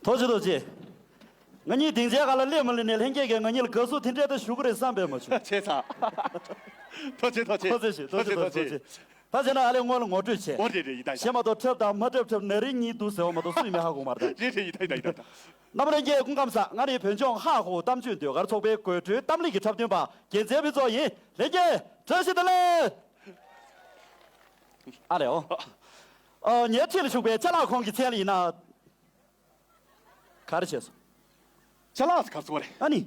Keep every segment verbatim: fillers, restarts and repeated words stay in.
ཐུགས་རྗེ་ཆེ། ཐུགས་རྗེ་ཆེ། ང་གཉིས་སྡིངས་ཆའི་སྒང་ལ་སླེབས་མ་སླེབས་ནས་ལྷན་རྒྱས་ཀྱིས་ང་གཉིས་ལ་དགའ་བསུ་དེ་འདྲའི་ད་ཞུ་གི་རེད་བསམ་པས་མ་བྱུང་། ཆེ་ས། ཐུགས་རྗེ་ཆེ། ཐུགས་རྗེ་ཆེ། ཐུགས་རྗེ་ཆེ། ཐུགས་རྗེ་ཆེ། ཐུགས་རྗེ་ཆེ། ད་བྱས་ན་ཨ་ལས་སྔོན་ལ་ངོ་སྤྲོད་བྱས། འོ་རེད་རེད། ཡིན་ད་ཡིན་ད། བྱས་མ་གཏོགས་འཁྲབ་དང་མ་འཁྲབ་འཁྲབ་ན་རིང་གཉིས་འདུག་ཟེར་བ་མ་གཏོགས་སུས་མི་ཧ་གོ་མ་རེད་ད། རེད་རེད། ཡིན་ད་ཡིན་ད་ཡིན་ད། རྣམ་པ་ལྷན་རྒྱས་སྐུ་ཁམས་བཟང་། ང་རེད་བོད་ལྗོངས་ཧ་ཧོ་གཏམ་བརྗོད་ཟློས་གར་ཚོགས་པའི་དགོད་བྲོའི་གཏམ་གླེང་གི་འཁྲབ་སྟོན་པ་རྒྱལ་མཚན་ཕུན་ཚོགས་ཡིན། ལྷན་རྒྱས་བཀྲ་ཤིས་བདེ་ལེགས། ཨ་ལེའོ། ཨ། ངའི་འཁྲིས་ལ་བཞུགས་པའི་ཅ་ལག་ཁོང་གི་མཚན་ལ་ཡིན་ན། ག་རེ་བྱས་སོང་། ཅ་ལག་ཟེར་ག་ཚོད་རེད། ཨ་ནི།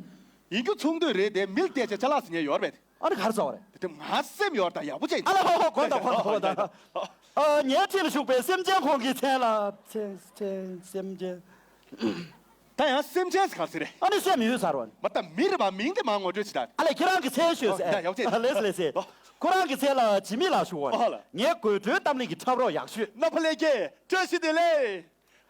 ཡིན་རྒྱུ་ཚོང་འདུས་རེད་དེ། མི་ལ་བལྟས་བྱས་ཅ་ལག་ཟེར་མཁན་ཡོད་རེད་པས། ཨ་ནི་ག་རེ་ཟེར་བ་རེད། དེ་དེ་ང་སེམས་ཡོད་ད་ཡག་པོ་བྱས་ཡིན། ཨ་ལ་ཧོ་ཧོ། གོ་ད་གོ་ད་གོ་ད། ཨ། ངའི་འཁྲིས་ལ་བཞུགས་པའི་སེམས་ཅན་ཁོང་གི་མཚན་ལ། མཚན་མཚན་སེམས་ཅན། ད་ཡང་སེམས་ཅན་ཟེར་ག་ཟེར་རེད། ཨ་ནི་སེམས་ཡོད་ཟེར་བ་རེད། མ་ད་མི་རེད་པ། མིང་དེ་མ་ངོ་སྤྲོད་བྱེད་ད། ཨ་ལས་ཁྱེད་རང་གི་མཚན་ཤོད་ཟེར། ཨོ་ཡ་ཡག་བྱས། ཨ་ལེས་ལེས་ཟེར། ཨོ། ཁོ་རང་གི་མཚན་ལ་འཇིགས་མེད་ལགས་ཞུ་བ་རེད། ཨོ་ལ། ངའི་དགོད་བྲོའི་གཏམ་གླེང་གི་འཁྲབ་རོགས་ཡག་ཤོས། རྣམ་པ་ལྷན་རྒྱས་བཀྲ་ཤིས་བདེ་ལེགས།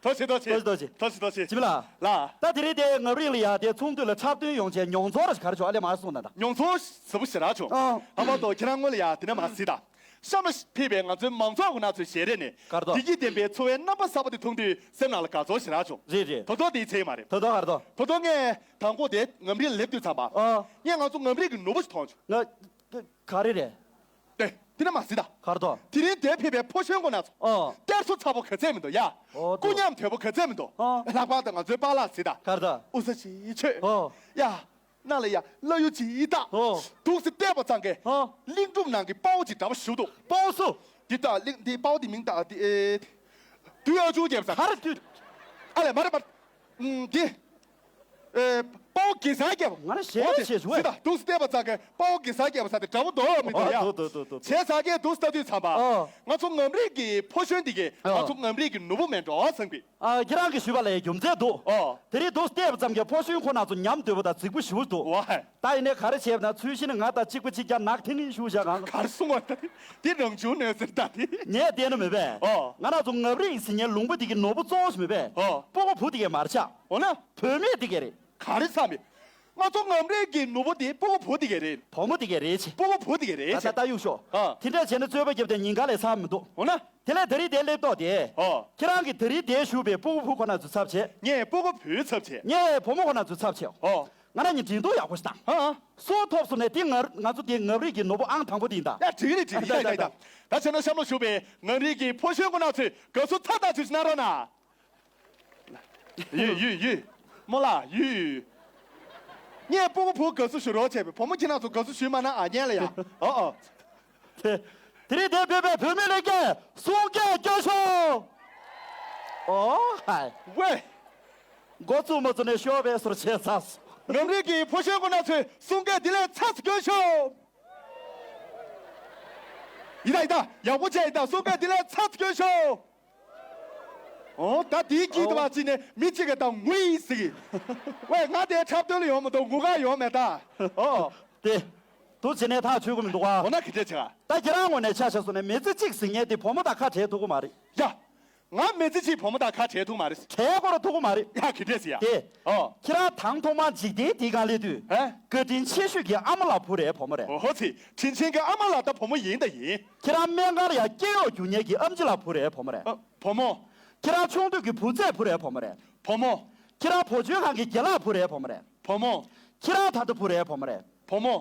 ཐུགས་རྗེ་ཆེ། ཐུགས་རྗེ་ཆེ། ཐུགས་རྗེ་ཆེ། ཐུགས་རྗེ་ཆེ། ཐུགས་རྗེ་ཆེ། འཇིགས་མེད་ལགས། ལགས། ད་དེ་རིང་དེ་རྔམ་རིང་ལ་ཡ་དེ་ཚོང་འདུས་ལ་འཁྲབ་སྟོན་ཡོང་བྱས་མྱོང་ཚོར་ག་རེ་བྱུང་། ཨ་ལས་མར་གསུངས་དང་ད། མྱོང་ཚོར་ཟབ་པོ་ཞེ་དྲག་བྱུང་། ཨ། ཨ་མ་ཏོ་ཁྱེད་རང་སྔོན་ལ་ཡ་དེ་ནས་མར་གཟིགས་དང་། གཤམ་ལ་ཕེབས་པའི་ང་ཚོའི་མང་ཚོགས་ཀྱི་ནང་ཚོའི་ཞལ་རས་ནས། ག་རེ་འདུག། བདེ་སྐྱིད་ལྡན་པའི་འཚོ་བའི་རྣམ་པ་གསར་པ་དེ་མཐོང་དུས་སེམས་ནང་ལ་དགའ་ཚོར་ཞེ་དྲག་བྱུང་། རེད་རེད། ད་དུང་དེའི་ཚེ་མ་རེད། ད་དུང་ག་རེ་འདུག། ད་དུང་ངས་དང་པོ་དེ་རྔམ་རིང་ལ་སླེབས་དུས་ཙམ་པ། ཨ། ངས་ང་ཚོ་རྔམ་རིང་གི་ནོར་བུ་ཞིག་མཐོང་བྱུང་། ང་། ག་རེ་རེད། ཨེ། དེ་ནས་མར་གཟིགས་དང་། ག་རེ་འདུག། དེ་རིང་འདིར་ཕེབས་པའི་ཕོ་གཞོན་ཁོང་རྣམ་ཚོ། ཨ། གཏེར་སོ་ཚ་པོ་ག་ཚད་མི་འདུག་ཡ། ཨོ་སྐུ་ཉམས་དོད་པོ་ག་ཚད་མི་འདུག། ཨ། ལྷག་པར་དུ་ང་ཚོའི་པཱ་ལགས་གཟིགས་དང་། ག་རེ་འདུག། དབུ་ས་ཅིག་ཆོད། ཨོ། ཡ། ནང་ལ་ཡ་བླ་གཡུ་ཅིག་བཏགས། ཨོ། འདུག་སེ་བལྟས་པ་ཙང་གས། ཨོ། གླིང་སྒྲུང་ནང་གི་དཔའ་བོ་ཅིག་འདྲ་པོ་བཞུགས་འདུག། དཔའ་བོ་སུ། འདི་ལྟ་གླིང་འདི་དཔའ་བོ་འདི་མིང་བཏགས་འདི་ཨེ། བདུད་ཨ་ཆུང་རྒྱལ་པོ་ཟེར། ག་རེ་བདུད། ཨ་ལས་མ་རེད་པ། ཨུམ། འདི། ཨེ། དཔའ་བོ་གེ་སར་རྒྱལ་པོ། ང་རང་ཞེ་པོ་ཅིག་ཞུ་བ། འོ་དེ་ཟེར་དང་། འདུག་སེ་བལྟས་པ་ཙང་གས་དཔའ་བོ་གེ་སར་རྒྱལ་པོ་ཟེར་དེ་འདྲ་པོ་འདུག་མི་འདུག་ཡ། འོ་འདུག་འདུག་འདུག་འདུག། བྱས་ཙང་གས་འདུག་སེ་ལྟ་དུས་ཙམ་པ། ཨོ། ང་ཚོ་རྔམ་རིང་གི་ཕོ་གཞོན་འདི་གས། ཨོ། ང་ཚོ་རྔམ་རིང་གི་ནོར་བུ་མེད་འགྲོ་བསམ་གི། ཨ། ཁྱེད་རང་གིས་ཞུས་པ་ལ་རྒྱུ་མཚན་འདུག། ཨོ། དེ་རིང་འདུག་སེ་བལྟས་པ་ཙམ་གས་ཕོ་གཞོན་ཁོ་རྣམ་ཚོ་ཉམས་དོད་པོ་དང་རྫིག་པོ་ཞེ་པོ་འདུག། ཝའི། ད་ཡིན་ནའི་ག་རེ་བྱས་པ་ན། ཚུལ་བཞིན་ང་དང་གཅིག་པ་གཅིག་རྐྱང་ནག་ཐིང་ངེ་ཞུ་བཞག་གང་། ག་རེ་གསུང་བ་ད། འདི་རང་བྱུང་གནོད་འཚེ་ད་འདི། ངས་བལྟས་ན་མི་པས། ཨོ། ང་རང་ཚོ་རྔམ་རིང་ཟེར་མཁན་ལུང་པ་འདི་གི་ནོར་བུ་གཙོ་བོ་ཞིག་མི་པས། ཨོ། སྤུ་གུ་བུ་འདི་གས་མ་རེད་ཤག། འོ་ན། བུད་མེད་འདི་གས་རེད། ག་རེ་ཟེར་མི། ང་ཚོ་རྔམ་རིང་གི་ནོར་བུ་འདི་སྤུ་གུ་བུ་འདི་གས་རེད། བུ་མོ་འདི་གས་རེད་ཅེ། སྤུ་གུ་བུ་འདི་གས་རེད་ད་ཅེ། ད་ད་གཡུག་ཤོག། ཨ། དེ་འདྲ་བྱས་ན་རྩོད་པ་བརྒྱབ་སྟེ་ཉིན་གང་ལས་ཚར་མི་འདུག། འོ་ན། དེ་ལས་དེ་རིང་འདིར་སླེབས་ཐོག་དེ། ཨོ། ཁྱེད་རང་གིས་དེ་རིང་འདིར་བཞུགས་པའི་སྤུ་གུ་བུ་ཁོ་རྣམ་ཚོའི་ཚབ་བྱས། ངས་སྤུ་གུ་བུའི་ཚབ་བྱས། ངས་བུ་མོ་ཁོ་རྣམ་ཚོའི་ཚབ་བྱས། ཨོ། ང་རང་གཉིས་འགྲན་བསྡུར་ཡག་པོ་ཞིག་བཏང་། ཨ། སུ་ཐོབ་སོང་ན་དེ་ང་ང་ཚོ་དེ་རྔམ་རིང་གི་ནོར་བུ་ཨང་དང་པོ་དེ་ཡིན་ད། ཡ། འགྲིག་རེད་འགྲིག་རེད། ཡ་ཡ་ཡ་ཡ། ད་བྱས་ན་གཤམ་ལ་བཞུགས་པའི་རྔམ་རིང་གི་ཕོ་གཞོན་ཁོ་རྣམ་ཚོས་དགའ་བསུ་ཚ་ཐག་ཆོད་ཅིག་གནང་རོགས་གནང་། ཡུས་ཡུས་ཡུས། རྨོ་ལགས་ཡུས་ཡུས། ངས་སྤུ་གུ་བུ་དགའ་བསུ་ཞུ་རོགས་བྱས་པས། བུ་མོ་ཁྱེད་རང་ཚོ་དགའ་བསུ་ཞུས་མ་གནང་ཨ་ཉན་ལ་ཡ། ཨོ་ཨོ། དེ་དེ་རིང་འདིར་ཕེབས་པའི་བུད་མེད་ལྷན་རྒྱས་གསུང་སྐད་སྐྱོན་ཤོག། ཨོ་ཧའི། ཝེ། འགོ་བཙུགས་མ་བཙུགས་ནས་ཤོར་བའི་ཟུར་བྱས་ཚར་སོང་། རྔམ་རིང་གི་ཕོ་གཞོན་ཁོ་རྣམ་ཚོས་གསུང་སྐད་འདི་ལས་ཚ་ཙམ་སྐྱོན་ཤོག། ཡིན་ད་ཡིན་ད། ཡག་པོ་བྱས་ཡིན་ད། གསུང་སྐད་འདི་ལས་ཚ་ཙམ་སྐྱོན་ཤོག། ཨོ། ད་དེའི་དཀྱིལ་དུ་བ་ཅིག་ནས་མི་གཅིག་གིས་ད་ངུ་ཡི་ཟེར་གི། ཝེ། ང་དེ་འཁྲབ་སྟོན་ལ་ཡོང་མ་གཏོགས་ངུ་གར་ཡོང་མེད་ད། ཨོ། དེ། དུ་བྱེད་ནས་ཐག་ཆོད་གི་མི་འདུག་ཨ། འོ་ན་ག་འདྲས་བྱེད་ག། ད་ཁྱེད་རང་ངོས་ནས་ཆ་བཞག་སོང་ན་མི་ཚེ་གཅིག་ཟེར་མཁན་དེ་བུ་མོ་དང་ཁ་བྲལ་ཐུབ་ཀྱི་མ་རེད། ཡ། ང་མི་ཚེ་གཅིག་བུ་མོ་དང་ཁ་བྲལ་ཐུབ་མ་རེད། བྲལ་དགོས་ར་ཐུབ་ཀྱི་མ་རེད། ཡ། ག་འདྲས་ཟེར་ཡ། དེ། ཨོ། ཁྱེད་རང་དང་ཐོག་མར་འཇིག་རྟེན་འདིའི་སྒང་སླེབས་དུས། ཧེ། བཀའ་དྲིན་ཆེ་ཤོས་ཀྱི་ཨ་མ་ལགས་བུ་རེད་བུ་མོ་རེད། ཨོ་ཧོ་ཚི། དྲིན་ཆེན་གྱི་ཨ་མ་ལགས་ད་བུ་མོ་ཡིན་ད་ཡིན། ཁྱེད་རང་སྨན་ཁང་ལ་ཡ་སྐྱེ་གཡོག་རྒྱུག་མཁན་གྱི་ཨམ་ཆི་ལགས་བུ་རེད་བུ་མོ་རེད། ཨ། བུ་མོ། ཁྱེད་རང་ཆུང་དུས་ཀྱི་བུ་བཙའ་བུ་རེད་བུ་མོ་རེད། བུ་མོ། ཁྱེད་རང་བུ་བཅོལ་ཁང་གི་རྒན་ལགས་བུ་རེད་བུ་མོ་རེད། བུ་མོ། ཁྱེད་རང་ད་ལྟ་བུ་རེད་བུ་མོ་རེད། བུ་མོ།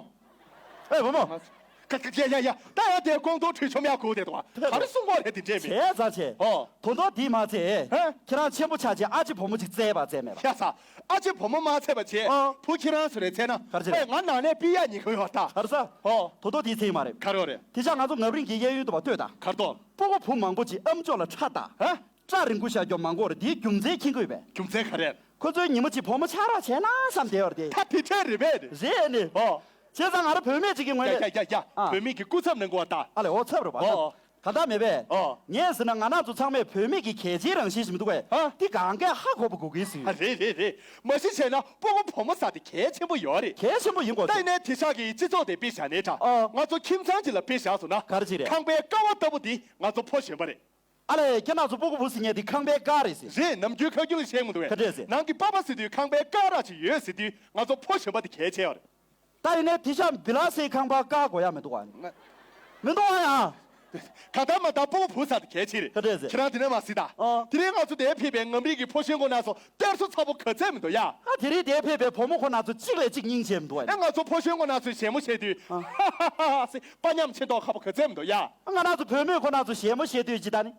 ཨེ་བུ་མོ། ཀ་ཀ་ཡ་ཡ་ཡ། ད་ཡ་དེ་ཀོང་ཏོ་ཁྲུས་ཆོམ་ཡ་གོ་དེ་དོ། ག་རེ་གསུང་གོ་རེད་དེ་འདྲས་མེད། བྱས་ཙང་བྱས། ཨོ། དོ་དོ་དེ་མ་ཚད། ཧེ། ཁྱེད་རང་ཆེན་པོ་ཆགས་རྗེས་ཨ་ཅེ་བུ་མོ་ཅིག་བཙས་པ་བཙས་མེད་པ། ཡ་ས། ཨ་ཅེ་བུ་མོ་མ་བཙས་པ་བྱས། ཨོ། བུ་ཁྱེད་རང་སུ་རེད་བཙས་ན། ག་རེ་བྱས་རེད། ཨེ་ང་ནང་ནས་པི་ཡ་ཉི་ཁོ་ཡོད་ད། ག་རེ་ས། ཨོ། དོ་དོ་དེ་ཚེ་མ་རེད། ག་རེ་རེད། དེ་ཆ་ང་ཚོ་རྔམ་རིང་གི་གཡས་གཡོན་དུ་བ་ལྟོས་དང་། ག་རེ་དོ། སྤུ་གུ་བུ་མང་པོ་ཅིག་ཨམ་ཅོག་ལ་ཁྲ་ད། ཧ། སྐྲ་རིང་པོ་བཞག་རྒྱུ་མང་པོ་རེད། དེའི་རྒྱུ་མཚན་མཁྱེན་གྱི་ཡོད་པས། རྒྱུ་མཚན་ག་རེ། ཁོ་ཚོས་ཉི་མ་གཅིག་བུ་མོ་ཆགས་རོགས་བྱས་ན་བསམ་བསྡད་ཡོད་རེད་དེ། ད་དེ་འདྲས་རེད་པས། རེད་ནི། ཨོ། བྱས་ཙང་ང་རང་བུད་མེད་ཅིག་གི་ངོས་ནས། ཡ་ཡ་ཡ་ཡ། ཨ། བུད་མེད་ཀྱི་སྐུ་ཚབ་གནང་དགོས་པ་ད། ཨ་ལས་ཨོ་ཚབ་རེད་པ། ཨོ། ག་འདྲ་མེད་པས། ཨོ། ངས་ཟེར་ན་ང་རང་ཚོ་ཚང་མས་བུད་མེད་ཀྱི་གལ་ཆེའི་རང་བཞིན་ཞིག་མི་འདུག་གས། ཨ། འདི་གང་གས་ཧ་གོ་བ་དགོས་ཀྱི་ཟེར། ཨ་རེད་རེད་རེད། མ་གཞི་བྱས་ན་སྤུ་གུ་བུ་མོ་ཟེར་དེ་གལ་ཆེན་པོ་ཡོད་རེད། གལ་ཆེན་པོ་ཡིན་དགོས། ད་ཡིན་ནའི་དེང་སང་གི་སྤྱི་ཚོགས་དེ་དཔེ་བཞག་ནའི་འདྲ། ཨོ། ང་ཚོ་ཁྱིམ་ཚང་གཅིག་ལ་དཔེ་བཞག་སོང་ན། ག་རེ་ཅིག་རེད། ཁང་པའི་ཀ་བ་ལྟ་བུ་འདི་ང་ཚོ་ཕོ་གཞོན་པ་རེད། ཨ་ལས་ཁྱེད་རང་ཚོ་སྤུ་གུ་བུ་ཟེར་མཁན་དེ་ཁང་པའི་ཀ་རེད་ཟེར། རེད། ནམ་རྒྱུན་ཁ་རྒྱུན་ལ་བཤད་མི་འདུག་གས། ག་འདྲས་ཟེར། ནང་གི་པ་ཕ་ཟེར་དུས་ཁང་པའི་ཀ་ར་ཅིག་ཡོད་ཟེར་དུས་ང་ཚོ་ཕོ་གཞོན་པ་དེ་གལ་ཆེ་བ་རེད། ད་ཡིན་ནའི་དེ་ཤ་བི་ལ་སེ་ཁང་པ་ཀ་དགོས་ཡ་མི་འདུག་བ། མི་འདུག་བ་ཡ། ག་ད་མ་ད་སྤུ་གུ་བུ་ཚ་དེ་གལ་ཆེ་རེད། ག་འདྲས་ཟེར། ཁྱེད་རང་དེ་ནས་མ་གཟིགས་ད། ཨ། དེ་རིང་ང་ཚོ་དེ་ཕེབས་པའི་ངམ་རིགས་ཀྱི་ཕོ་གཞོན་ཁོ་ན་ཚོ་གཏེར་སོ་ཚ་པོ་ག་ཚད་མི་འདུག་ཡ། ཨ། དེ་རིང་དེ་ཕེབས་པའི་བུ་མོ་ཁོ་ན་ཚོ་གཅིག་ལས་གཅིག་སྙིང་རྗེ་མི་འདུག་ཨ། ང་ཚོ་ཕོ་གཞོན་ཁོ་ན་ཚོས་བཞད་མོ་བཞད་དུས། ཨ། ཧ་ཧ་ཧ་ཧ་ཟེར་དཔའ་ཉམས་ཆེ་མདོག་ཁ་པོ་ག་ཚད་མི་འདུག་ཡ། ང་རང་ཚོ་བུ་མོས་ཁོ་ན་ཚོ་བཞད་མོ་བཞད་དུས་ཇི་ལྟར་ནི།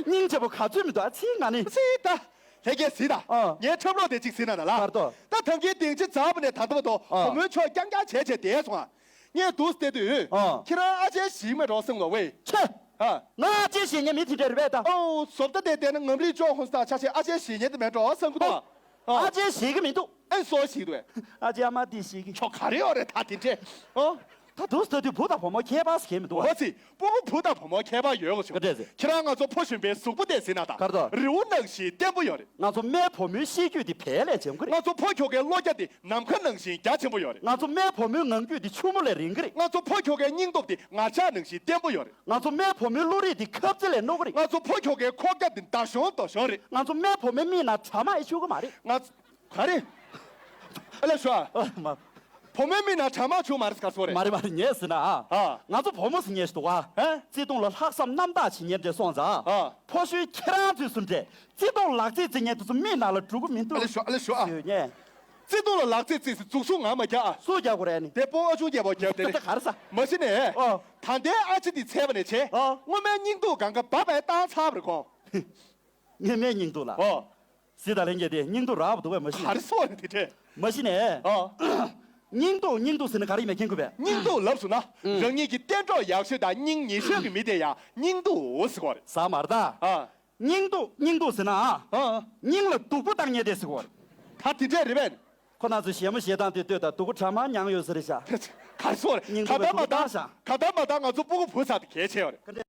སྙིང་རྗེ་པོ་ག་ཚོད་མི་འདུག་ཨ། ཚིག་ང་ནི། ཚིག་ད། ལྷན་རྒྱས་གཟིགས་དང་། ཨ། ངའི་འཁྲབ་གློག་དེ་གཅིག་གཟིགས་ན་ན་ལ། གར་ཏོ། ད་ཐང་གའི་སྡིངས་ཆ་འཛག་པ་ནས་ད་ལྟ་བར་དུ། ཨ། བུ་མོའི་ཕྱོགས་རྐྱང་རྐྱང་བྱས་བྱས་བསྡད་སོང་ཨ། ངས་འདུག་བལྟས་དུས། ཨ། ཁྱེད་རང་ཨ་ཅེ་ཞིག་མེད་འགྲོ་བསམ་གི་འདུག་བས། ཆེ། ཨ། ང་ཨ་ཅེ་ཞེད་མཁན་མི་དེ་འདྲ་རེད་པས་ད། ཨོ། བཟོ་ལྟ་དེ་བལྟས་ན་ངམ་རིགས་ཅོག་ཧོན་སྟག་ཆ་ཆེ་ཨ་ཅེ་ཞེད་མཁན་དེ་མེད་འགྲོ་བསམ་གི་འདུག་ཨ། ཨ་ཅེ་ཞེད་གི་མི་འདུག་ཨེ་བཟོ་ཞིག་འདུག་བས། ཨ་ཅེ་ཨ་མ་དེ་ཞེད་གི། ཁྱོ་ག་རེ་ཡོད་རེད་ད་དེ་འདྲས། ཨོ། ད་འདུག་ལྟ་དུས་བུ་དང་བུ་མོ་ཁྱད་པར་ཟེར་མཁན་མི་འདུག་བ། ཨོ་ཙི། སྤུ་གུ་བུ་དང་བུ་མོ་ཁྱད་པར་ཡོད་གོ་ཆུང་། ག་འདྲས་ཟེར། ཁྱེད་རང་ང་ཚོ་ཕོ་གཞོན་པའི་གཟུགས་པོ་དེ་གཟིགས་ན་ད། གར་ཏོ། རི་བོ་ནང་བཞིན་བརྟན་པོ་ཡོད་རེད། ང་ཚོ་སྨད་བུ་མོའི་གཤིས་རྒྱུད་དེ་བལ་ལས་འཇམ་གི་རེད། ང་ཚོ་ཕོ་ཁྱོ་གའི་བློ་རྒྱ་དེ་ནམ་མཁའ་ནང་བཞིན་རྒྱ་ཆེན་པོ་ཡོད་རེད། ང་ཚོ་སྨད་བུ་མོའི་ངང་རྒྱུད་དེ་ཆུ་མོ་ལས་རིང་གི་རེད། ང་ཚོ་ཕོ་ཁྱོ་གའི་སྙིང་སྟོབས་དེ་ངར་ལྕགས་ནང་བཞིན་བརྟན་པོ་ཡོད་རེད། ང་ཚོ་སྨད་བུ་མོའི་བློ་རིག་དེ་ཁབ་རྩེ་ལས་རྣོ་གི་རེད། ང་ཚོ་ཕོ་ཁྱོ་གའི་ཁོག་རྒྱ་དེ་མདའ་གཞོང་རྡོ་གཞོང་རེད། ང་ཚོ་སྨད་བུ་མོའི་མིག་ནང་དྲ་དམར་ཡེ་ཤུ་གི་མ་རེད། ང་ཚོ། ག་རེ། ཨ་ལས་ཤོག་ཨ། ཨ་མ། བུ་མོའི་མིག་ནང་དྲ་དམར་བྱུང་མ་རེད་ག་སོ་རེད། མ་རེད་མ་རེད། ངས་ཟེར་ན་ཨ། ཨ། ང་ཚོ་བུ་མོ་ཟེར་མཁན་ཞིག་འདུག་ཨ། ཨ། བརྩེ་དུང་ལ་ལྷག་བསམ་རྣམ་དག་བྱེད་མཁན་འདྲ་སོང་ཙང་། ཨ། ཕོ་གཞོན་ཁྱེད་རང་ཚོའི་སུ་འདྲས་བརྩེ་དུང་ལག་རྩེད་རྩེད་མཁན་དེ་ཚོ་མིག་ནང་ལ་འགྲོ་གི་མི་འདུག་ཨ་ལས་ཤོག་ཨ་ལས་ཤོག་ཨ། ཟེར་ངས། བརྩེ་དུང་ལ་ལག་རྩེད་རྩེད་ཟེར་མཛུབ་ཟུར་ངང་མ་རྒྱག་ཨ། སུ་རྒྱག་དགོས་རེད་ནི། དེ་སྤོ་ཨ་ཆུང་རྒྱལ་པོ་རྒྱབ་དེ་རེད། ག་རེ་ཟ། མ་གཞི་ནས། ཨོ། ད་ལྟའི་ཨ་ཅེ་དེ་ཚད་པ་ནས་བྱས། ཨོ། སྔོན་མའི་སྙིང་སྡུག་གང་ག་བབ་པའི་བཏང་ཚར་བ་རེད་ཁོང་། ངས་སྨད་སྙིང་སྡུག་ལ། ཨོ། སྲིད་དང་ལྷན་རྒྱས་དེ་སྙིང་སྡུག་རག་པ་འདུག་བས་མ་གཞི་ནས། ག་རེ་སོགས་ནས་དེ་འདྲས། མ་གཞི་ནས། ཨོ། སྙིང་སྡུག་སྙིང་སྡུག་ཟེར་ན་ག་རེ་ཡིན་མེད་མཁྱེན་དགོས་པས། སྙིང་སྡུག་ལབ་སོང་ན། ཨུམ། རང་ཉིད་ཀྱི་གཏན་གྲོགས་ཡག་ཤོས་དང་སྙིང་ཉེ་ཤོས་ཀྱི་མི་དེ་ཡང་སྙིང་སྡུག་ཟེར་གོ་རེད། ཟ་མར་ད། ཨ། སྙིང་སྡུག་སྙིང་སྡུག་ཟེར་ན་ཨ། ཨ། སྙིང་ལ་སྡུག་པོ་བཏང་མཁན་དེ་ཟེར་གོ་རེད། ད་དེ་འདྲས་རེད་པས། ཁོ་ན་ཚོས་ཞལ་མོ་ཞལ་ཐང་དེ་ལྟོས་དང་སྡུག་པོ་གྲ་མ་མྱངས་ཡོད་ཟེར་རེད་ཤག་ག་རེ་སོགས་རེད། སྙིང་ག་སྡུག་ད་མ་པའི་སྡུག་ད་བཏང་ཤག་ག་ད་མ་ད་ང་ཚོ་སྤུ་གུ་བུ་ཚ་དེ་གལ་ཆེ་བ་རེད།